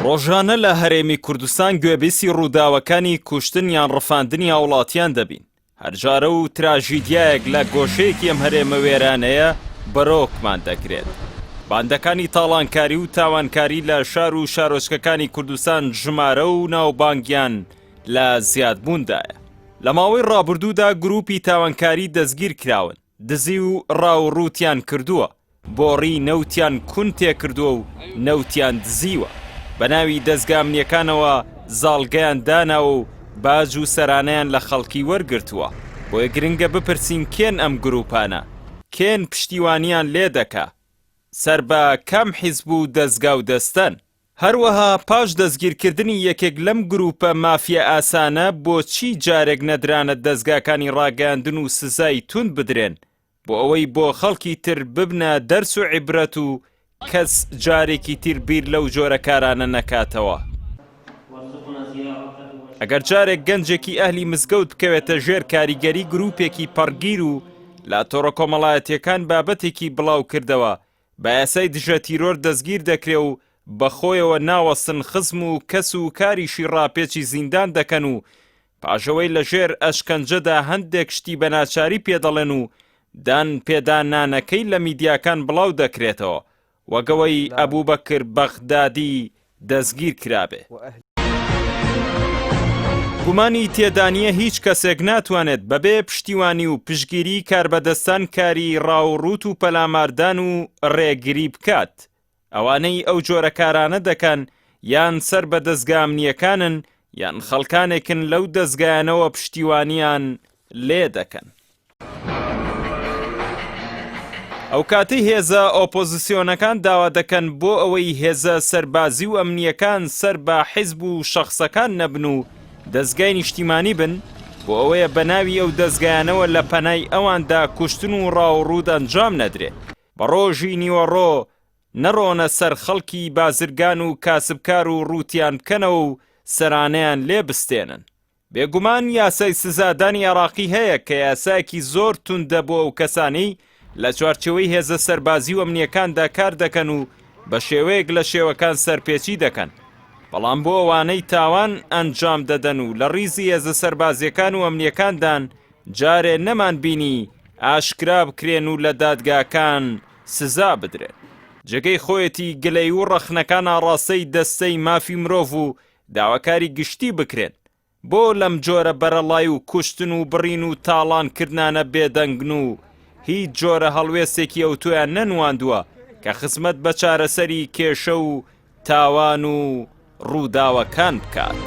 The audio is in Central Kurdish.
ڕۆژانە لە هەرێمی کوردستان گوێبیستی ڕووداوەکانی کوشتن یان ڕفاندنی هاوڵاتیان دەبین. هەر جارە و تراژیدیایەک لە گۆشەیەکی ئەم هەرێمە وێرانەیە بەرۆکمان دەگرێت. باندەکانی تاڵانکاری و تاوانکاری لە شار و شارۆچکەکانی کوردستان ژمارە و ناوبانگیان لە زیادبووندایە. لە ماوەی ڕابردوودا گرووپی تاوانکاری دەستگیر کراون، دزی و ڕاووڕووتیان کردووە، بۆڕی نەوتیان کون تێکردووە و نەوتیان دزیوە، بە ناوی دەزگا ئەمنییەکانەوە زاڵگەیان داناوە و باج و سەرانەیان لە خەڵکی وەرگرتووە. بۆیە گرنگە بپرسین کێن ئەم گرووپانە؟ کێن پشتیوانیان لێدەکا؟ سەر بە کام حیزب و دەزگا و دەستەن؟ هەروەها پاش دەستگیرکردنی یەکێک لەم گرووپە مافیائاسانە بۆچی جارێک نەدرانە دەزگاکانی ڕاگەیاندن و سزای توند بدرێن بۆ ئەوەی بۆ خەڵکی تر ببنە دەرس و عیبرەت و کەس جارێکی تر بیر لەو جۆرە کارانە نەکاتەوە. ئەگەر جارێک گەنجێکی ئەهلی مزگەوت بکەوێتە ژێر کاریگەری گرووپێکی پەڕگیر و لە تۆڕە کۆمەڵایەتیەکان بابەتێکی بڵاو کردەوە بە یاسای دژە تیرۆر دەستگیر دەکرێ و بە خۆیەوە ناوەستن خزم و کەس و کاریشی ڕاپێچی زیندان دەکەن و پاش ئەوەی لە ژێر ئەشکەنجەدا هەندێک شتی بە ناچاری پێ دەڵێن و دان پێدا نانەکەی لە میدیاکان بڵاو دەکرێتەوە وەک ئەوەی ئەبوبەکر بەغدادی دەستگیر کرابێ. گومانی تێدانیە هیچ کەسێک ناتوانێت بەبێ پشتیوانی و پشتگیری کاربەدەستان کاری ڕاووڕووت و پەلاماردان و ڕێگری بکات. ئەوانەی ئەو جۆرە کارانە دەکەن یان سەر بە دەزگا ئەمنییەکانن یان خەڵکانێکن لەو دەزگایانەوە پشتیوانیان لێ دەکەن. ئەوکاتەی هێزە ئۆپۆزسیۆنەکان داوا دەکەن بۆ ئەوەی هێزە سەربازی و ئەمنییەکان سەر بە حیزب و شەخسەکان نەبن و دەزگای نیشتیمانی بن، بۆ ئەوەیە بە ناوی ئەو دەزگایانەوە لە پەنای ئەواندا کوشتن و ڕاووڕووت ئەنجام نەدرێ. بە ڕۆژی نیوەڕۆ نەڕۆنە سەر خەڵکی بازرگان و کاسبکار و ڕووتیان بکەنەوە و سەرانەیان لێ بستێنن. بێگومان یاسای سزادانی عێراقی هەیە کە یاسایەکی زۆر توندە بۆ ئەو کەسانەی لە چوارچێوەی هێزە سەربازی و ئەمنییەکاندا کار دەکەن و بە شێوەیەک لە شێوەکان سەرپێچی دەکەن، بەڵام بۆ ئەوانەی تاوان ئەنجام دەدەن و لە ڕیزی هێزە سەربازییەکان و ئەمنییەکاندان جارێ نەمان بینی ئاشکرا بکرێن و لە دادگاکان سزا بدرێن. جێگەی خۆیەتی گلەیی و ڕەخنەکان ئاڕاستەی دەستەی مافی مرۆڤ و داواکاری گشتی بکرێن، بۆ لەم جۆرە بەرەڵای و کوشتن و بڕین و تاڵان کردنانە بێدەنگن و هیچ جۆرە هەڵوێستێکی ئەوتۆیان نەنواندووە کە خزمەت بە چارەسەری کێشە و تاوان و ڕووداوەکان بکات.